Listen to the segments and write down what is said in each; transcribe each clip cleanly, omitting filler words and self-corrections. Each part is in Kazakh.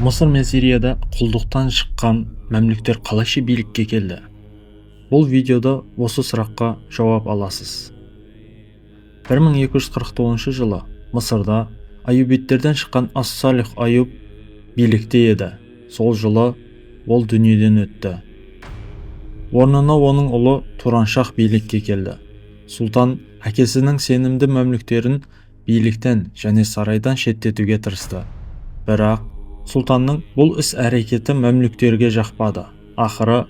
Мысыр мен Сирияда құлдықтан шыққан мәмлүктер қалайша билікке келді? Бұл видеода осы сұраққа жауап аласыз. 1249 жылы Мысырда аюбиттерден шыққан Ас-Салих Аюб билікте еді. Сол жылы ол дүниеден өтті. Орнына оның ұлы Тураншах билікке келді. Сұлтан әкесінің сенімді мәмлүктерін биліктен және сарайдан шеттетуге тырысты. Бірақ сұлтанның бұл іс-әрекеті мәмлүктерге жақпады. Ақыры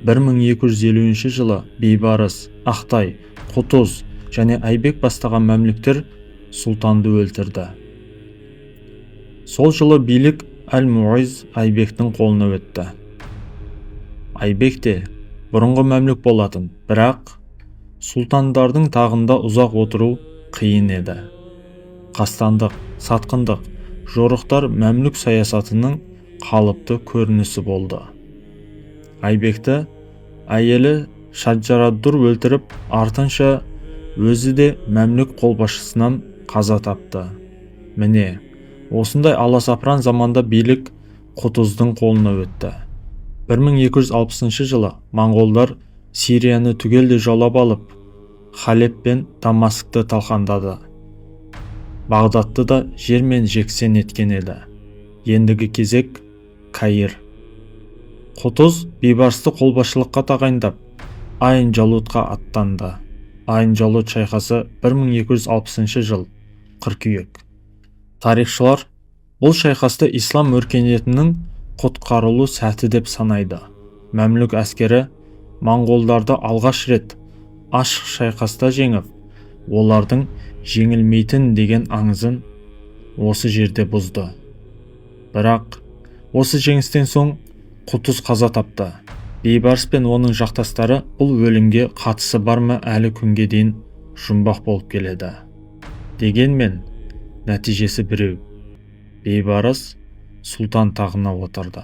1250 жылы Бейбарыс, Ақтай, Құтыз және Айбек бастаған мәмлүктер сұлтанды өлтірді. Сол жылы билік Әл-Муизз Айбектің қолына өтті. Айбек те бұрынғы мәмлүк болатын, бірақ сұлтандардың тағында ұзақ отыру қиын еді. Қастандық, сатқындық, жорықтар мәмлүк саясатының қалыпты көрінісі болды. Айбекті әйелі Шаджараддур өлтіріп, артынша өзі де мәмлүк қолбасшысынан қаза тапты. Міне, осындай аласапыран заманда билік Құтыздың қолына өтті. 1260 жылы моңғолдар Сирияны түгелдей жаулап алып, Халеп пен Дамаскты талқандады. Бағдатты да жермен жексен еткен еді. Ендігі кезек Каир. Құтыз Бейбарысты қолбасшылыққа тағайындап, Айн Жалутқа аттанды. Айн Жалут шайқасы, 1260 жыл, қыркүйек. Тарихшылар бұл шайқасты ислам өркениетінің құтқарылу сәті деп санайды. Мәмлүк әскері моңғолдарды алғаш рет ашық шайқаста жеңіп, олардың жеңілмейтін деген аңызын осы жерде бұзды. Бірақ осы жеңістен соң Құтыз қаза тапты. Бейбарыс пен оның жақтастары бұл өлімге қатысы бар ма, әлі күнге дейін жұмбақ болып келеді. Дегенмен нәтижесі біреу: Бейбарыс сұлтан тағына отырды.